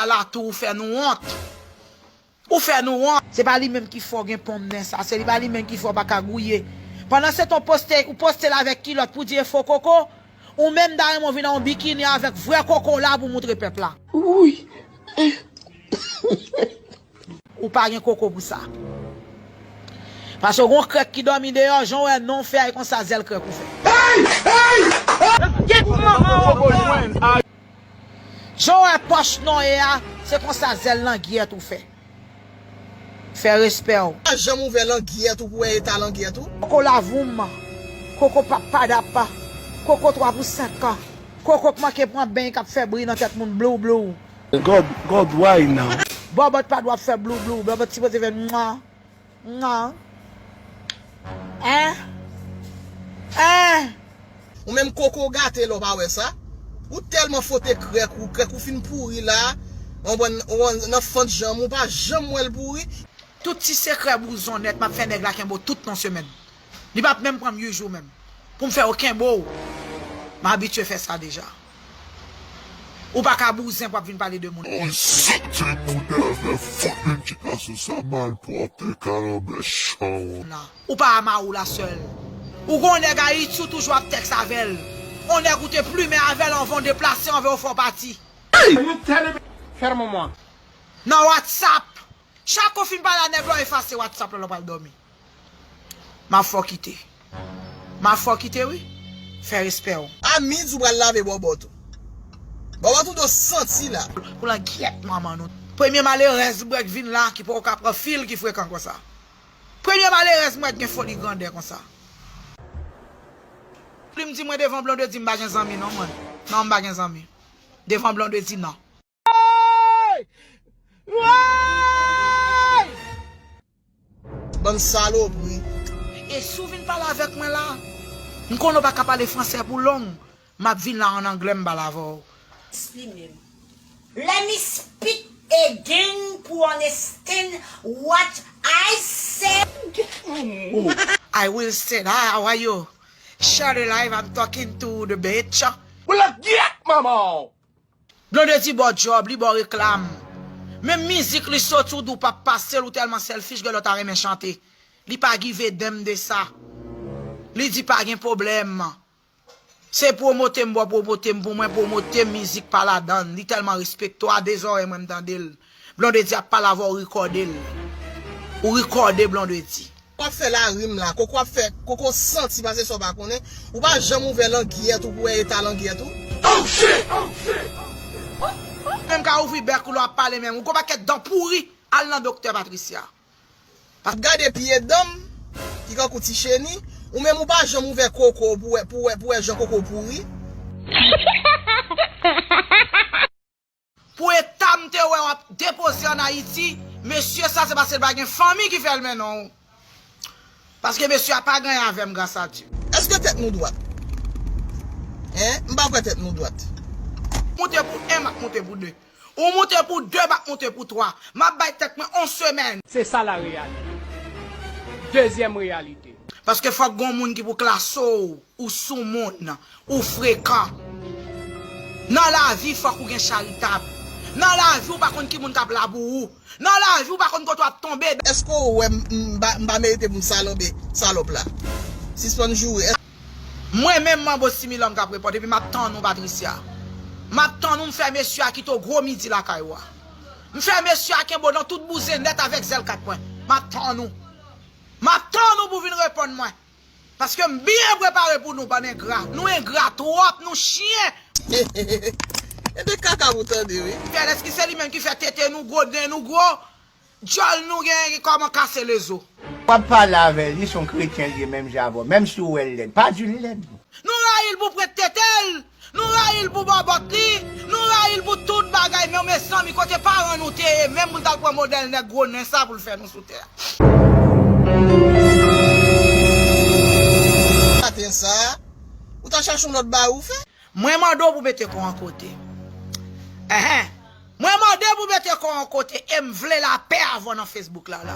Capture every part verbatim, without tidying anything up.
Ala tou ou fè nou wont. Ou fè nou wont. Se pa li menm ki fè w gen ponm nen sa. Se li pa li menm ki fè w pa ka gouye. Pandan se tan w poste, ou poste l avèk kilòt pou di e fo koko. Ou menm ta renmen w vin nan yon bikini avèk vrè koko w la pou moutre pèp la. Ou pa gen koko pou sa. Paske w gon krèk ki dòmi deyò, jan w wè non w fè a, e konsa zèl krèk ou fè. Jan w wè pòch non w ye a, se konsa zèl langyèt ou fè. Fè respè w. Pa janm ouvè langyèt ou pou wè eta langyèt ou. Koko lavoum, koko papadap, koko twa pou senk, koko k manke pran beny k ap fè bri nan tèt moun blou blou. God, God, why now? Bòbòt pa dwe ap fè blou blou, bòbòt sipoze fè nwa, nwa. Hein? Hein? Ou menm koko w gate la w pa wè sa? Ou tèlman fote krèk ou, krèk ou fin pouri la, w konprann, w nan fant janm ou pa janm wè l pouri. Tout ti sekrè bouzon nèt, m ap fè nèg la kenbe w tout nan semèn. Li p ap menm pran m uit jou menm. Pou m fè yo kenbe w. M abitye fè sa deja. Ou pa ka bouzen pou ap vin pale de moun. Yon soti mouda avè fout edikasyon sa malpwòpte kalanbè chan w. Ou pa a mari w la sèl. Ou gon nèg Ayiti ou toujou ap tèks avè l. On nèg ou te plimen avè l anvan w deplase anvan yo fè w pati. Nan WhatsApp. Chak ou fin pale a nèg la w efase WhatsApp la lè w pral dòmi. M ap fè w kite. M ap fè w kite wi. Fè respè w. A midi w pral lave bòbòt ou. Bòbòt ou dwe santi la. Pou langyèt manman nou. Premye malerèz m wè k vin la ki poko ka pran fil ki frekan konsa. Premye malerèz m wè k gen foli grandè konsa. Li m di mwen devan Blondedy m pa gen zanmi non mwen. Non m pa gen zanmi. Devan Blondedy non. Bann salopri. E si w vin pale avèk mwen la, m konnen w pa ka pale fransè pou long, m ap vin la an anglè m pale avè w. Li menm. Let me speak again pou understand what I say. I will say, hi, how are you? Share the live, I'm talking to the bitch. Ou la gyèt manman w! Blondedy ba w djòb, li ba w reklam. Menm mizik li soti ou di w p ap pase l, ou tèlman selfish, gen lè w ta renmen chante. Li pa give a damn de sa. Li di pa gen pwoblèm. Se pwomote m ba w pwomote m pou mwen pwomote m, mizik pa ladan l. Li tèlman respekte w, a de zòrèy mwen m tande l. Blondedy ap pale avè w, ou rekòde l. Ou rekòde Blondedy. W ap fè lari m la, koko ap fè, koko santi pase sa w pa konnen. Ou pa janm ouvè langyèt ou pou wè eta langyèt ou. Menm ka ouvri bèk ou lè w ap pale menm. Ou gon pakèt dan pouri, al nan doktè Patricia. Ap gade pye dan m, ki kankou ti cheni, ou menm ou pa janm ouvè koko w pou wè, pou wè, pou wè jan koko w pouri. Pou eta m te wè w ap depoze ann Ayiti, mesye sa se paske l pa gen fanmi ki fè l mennen w. Paske mesye a pa gen avè m gras a Dye. Èske tèt nou dwat? Hein? M pa kwè tèt nou dwat. Moute pou en, m ap moute pou de. Ou moute pou de, m ap moute pou twa. M ap bay tèt mwen on semèn. Se sa la reyalite. Dezyèm reyalite. Paske fòk gon moun ki pou klase w, ou soumoun, ou frekan. Nan lavi, fòk ou gen charitab. Nan lavi, ou pa konn ki moun k ap la pou ou. Nan lavi, ou pa konn kote w ap tonbe. Èske w wè m, m pa, m pa merite pou m salonbe, salòp la? Sispann joure. Mwen menm, Manbo Similòm k ap reponn, epi m ap tann ou, Patricia. M ap tann ou, m fè mesye a kite w gwo midi lakay ou a. M fè mesye a kenbe w nan tout bouzen nèt avèk zèl kat pwen. M ap tann ou. M ap tann ou pou w vin reponn mwen. Paske m byen prepare pou nou, bann engra. Nou engra twòp, nou chen. E de kaka pou tande, wi. Fè lèski se li menm ki fè tete nou gwo, nen nou gwo, djòl nou gen kòman kase lezo. W ap pale avè l, li se yon kretyen li ye menm jan avè w, menm si w wè l lèd, pa di l lèd. Nou rayi l pou prent tete l, nou rayi l pou bòbòt li, nou rayi l pou tout bagay, men mezanmi, kote paran nou te ye, menm pou l t al pran modèl nèg gwo nen sa pou l fè nou sou tè a. Maten sa, ou ta chache yon lòt bagay ou fè? Mwen mande w pou mete kò w an kote. Enhen. Mwen mande w pou mete kò w an kote e m vle lapè avè w nan Facebook la la.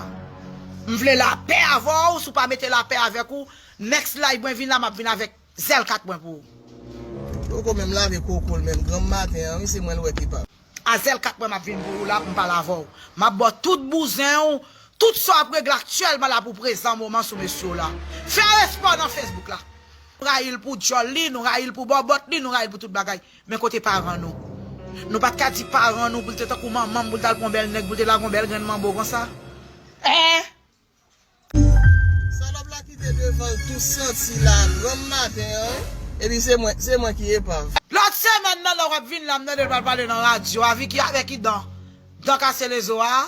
M vle lapè avè w, si w pa mete lapè avèk ou, next live mwen vin la, m ap vin avèk zèl kat mwen pou ou. Poko menm lave koko l menm, granm maten an, wi, se mwen l wè ki pa. Azèl kat mwen m ap vin pou ou la pou m pale avè w. M ap ba w tout bouzen w, tout sa w ap regle aktyèlman la pou prezan moman sou mesye w la. Fè respè w nan Facebook la. Nou rayi l pou djòl li, nou rayi l pou bòbòt li, nou rayi l pou tout bagay. Men kote paran nou? Nou pa t ka di paran nou pou l te tankou manman m, pou l t al pran bèl nèg, pou l te lage yon bèl grenn manbo konsa? Èh? Salòp la kite devan l tou santi la granm maten an, epi se mwen, se mwen ki epav. Lòt semèn nan, lè w ap vin la, m tande l pral pale nan radyo a, Vicky, avè ki dan? Dan kase lezo a?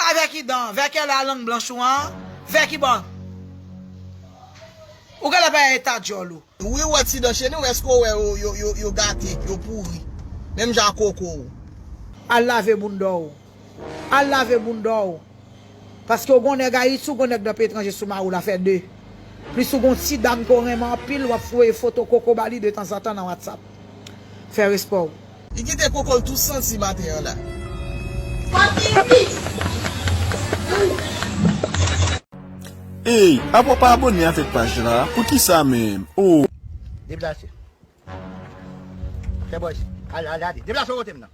Avè ki dan? Vè kèlè a lang blanch ou an? Vè ki bò? Ou genlè pa eta djòl ou. Wi, ou wè ti dan cheni w, èske w wè yo, yo, yo, yo gate, yo pouri? Menm jan ak koko w. Al lave bounda w. Al lave bounda w. Paske w gon nèg Ayiti, w gon nèg nan peyi etranje sou mari w la fè de. Plis ou gon ti dam ke w renmen anpil, w ap voye foto koko ba li detanzantan nan WhatsApp. Fè respè w. Li kite koko l tou santi maten an la. Ey, apa w pa abòne avèk paj la? Poukisa menm? Oh. Deplase. Fè bòz. Al, al, ale. Deplase w kote m nan.